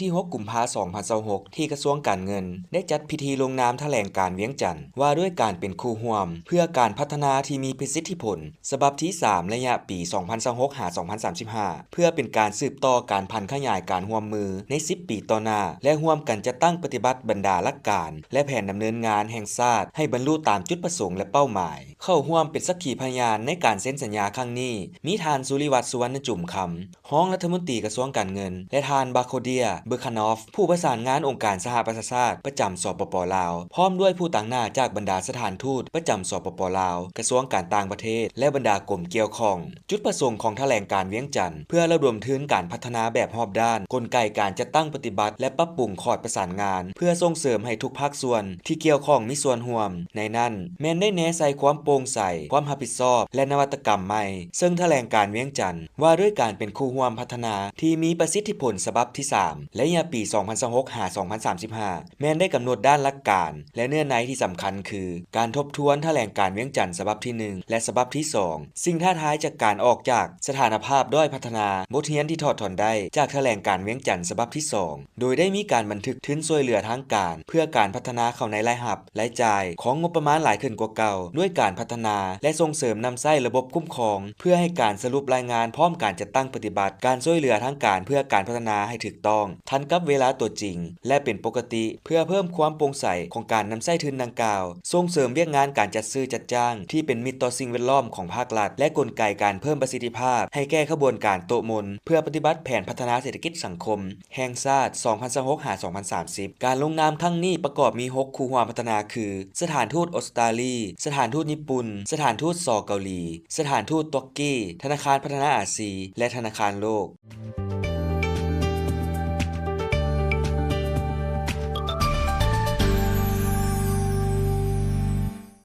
ທີຫົກ ກຸມພາ ສອງພັນຊາວຫົກ ທີ່ກະຊວງການເງິນ ໄດ້ຈັດພິທີລົງນາມຖະແຫຼງການວຽງຈັນ ວ່າດ້ວຍການເປັນຄູ່ຮ່ວມ ເພື່ອການພັດທະນາທີ່ມີປະສິດທິຜົນ ສະບັບທີສາມ ໄລຍະປີ ສອງພັນຊາວຫົກ ຫາ ສອງພັນສາມສິບຫ້າ ເພື່ອເປັນການສືບຕໍ່ການຜັນຂະຫຍາຍການຮ່ວມມືໃນສິບປີຕໍ່ໜ້າ ແລະ ຮ່ວມກັນຈັດຕັ້ງປະຕິບັດບັນດາຫຼັກການ ແລະ ແຜນດຳເນີນງານແຫ່ງຊາດ ໃຫ້ບັນລຸຕາມຈຸດປະສົງ ແລະ ເປົ້າໝາຍ. ເຂົ້າຮ່ວມເປັນສັກຂີພະຍານໃນການເຊັນສັນຍາຄັ້ງນີ້ ມີທ່ານ ສຸລິວັດ ສຸວັນນະຈຸມຄຳ ຮອງລັດຖະມົນຕີກະຊວງການເງິນ ແລະ ທ່ານ ບາໂຄເດຍ ເບີຄານອຟ ຜູ້ປະສານງານອົງການສະຫະປະຊາຊາດປະຈຳ ສປປ ລາວ ພ້ອມດ້ວຍຜູ້ຕາງໜ້າຈາກບັນດາສະຖານທູດປະຈຳ ສປປ ລາວ, ກະຊວງການຕ່າງປະເທດ ແລະ ບັນດາກົມກ່ຽວຂ້ອງ. ຈຸດປະສົງຂອງຖະແຫຼງການວຽງຈັນ ເພື່ອລະດົມທຶນການພັດທະນາແບບຮອບດ້ານ, ກົນໄກການຈັດຕັ້ງປະຕິບັດ ແລະ ປັບປຸງຂອດປະສານງານ ເພື່ອສົ່ງເສີມໃຫ້ທຸກພາກສ່ວນທີ່ກ່ຽວຂ້ອງມີສ່ວນຮ່ວມ. ໃນນັ້ນ ແມ່ນໄດ້ແນໃສ່ຄວາມໂປ່ງໃສ, ຄວາມຮັບຜິດຊອບ ແລະ ນະວັດຕະກຳໃໝ່, ເຊິ່ງຖະແຫຼງການວຽງຈັນ ວ່າດ້ວຍການເປັນຄູ່ຮ່ວມພັດທະນາທີ່ມີປະສິດທິຜົນສະບັບທີສາມ ໄລຍະປີ ສອງພັນຊາວຫົກ ຫາ ສອງພັນສາມສິບຫ້າ ແມ່ນໄດ້ກຳນົດດ້ານຫຼັກການ ແລະ ເນື້ອໃນທີ່ສຳຄັນຄື ການທົບທວນຖະແຫຼງການວຽງຈັນສະບັບທີໜຶ່ງ ແລະ ສະບັບທີສອງ, ສິ່ງທ້າທາຍຈາກການອອກຈາກສະຖານະພາບດ້ອຍພັດທະນາ, ບົດຮຽນທີ່ຖອດຖອນໄດ້ຈາກຖະແຫຼງການວຽງຈັນສະບັບທີສອງ ໂດຍໄດ້ມີການບັນທຶກທຶນຊ່ວຍເຫຼືອທາງການເພື່ອການພັດທະນາເຂົ້າໃນລາຍຮັບ, ລາຍຈ່າຍຂອງງົບປະມານຫຼາຍຂຶ້ນກວ່າເກົ່າ ດ້ວຍການພັດທະນາ ແລະ ສົ່ງເສີມນຳໃຊ້ລະບົບຄຸ້ມຄອງ ເພື່ອໃຫ້ການສະຫຼຸບລາຍງານພ້ອມການຈັດຕັ້ງປະຕິບັດການຊ່ວຍເຫຼືອທາງການເພື່ອການພັດທະນາໃຫ້ຖືກຕ້ອງ, ທັນກັບເວລາຕົວຈິງ ແລະ ເປັນປົກກະຕິ ເພື່ອເພີ່ມຄວາມໂປ່ງໃສຂອງການນຳໃຊ້ທຶນດັ່ງກ່າວ, ສົ່ງເສີມວຽກງານການຈັດຊື້ຈັດຈ້າງທີ່ເປັນມິດຕໍ່ສິ່ງແວດລ້ອມຂອງພາກລັດ ແລະ ກົນໄກການເພີ່ມປະສິດທິພາບໃຫ້ແກ່ຂະບວນການໂຕະມົນ ເພື່ອປະຕິບັດແຜນພັດທະນາເສດຖະກິດສັງຄົມ ແຫ່ງຊາດ ສອງພັນຊາວຫົກ ຫາ ສອງພັນສາມສິບ. ການລົງນາມຄັ້ງນີ້ປະກອບມີຫົກຄູ່ຮ່ວມພັດທະນາຄື ສະຖານທູດອົດສະຕາລີ, ສະຖານທູດຍີ່ປຸ່ນ, ສະຖານທູດ ສ ເກົາຫຼີ, ສະຖານທູດຕຸກກີ, ທະນາຄານພັດທະນາອາຊີ ແລະ ທະນາຄານໂລກ.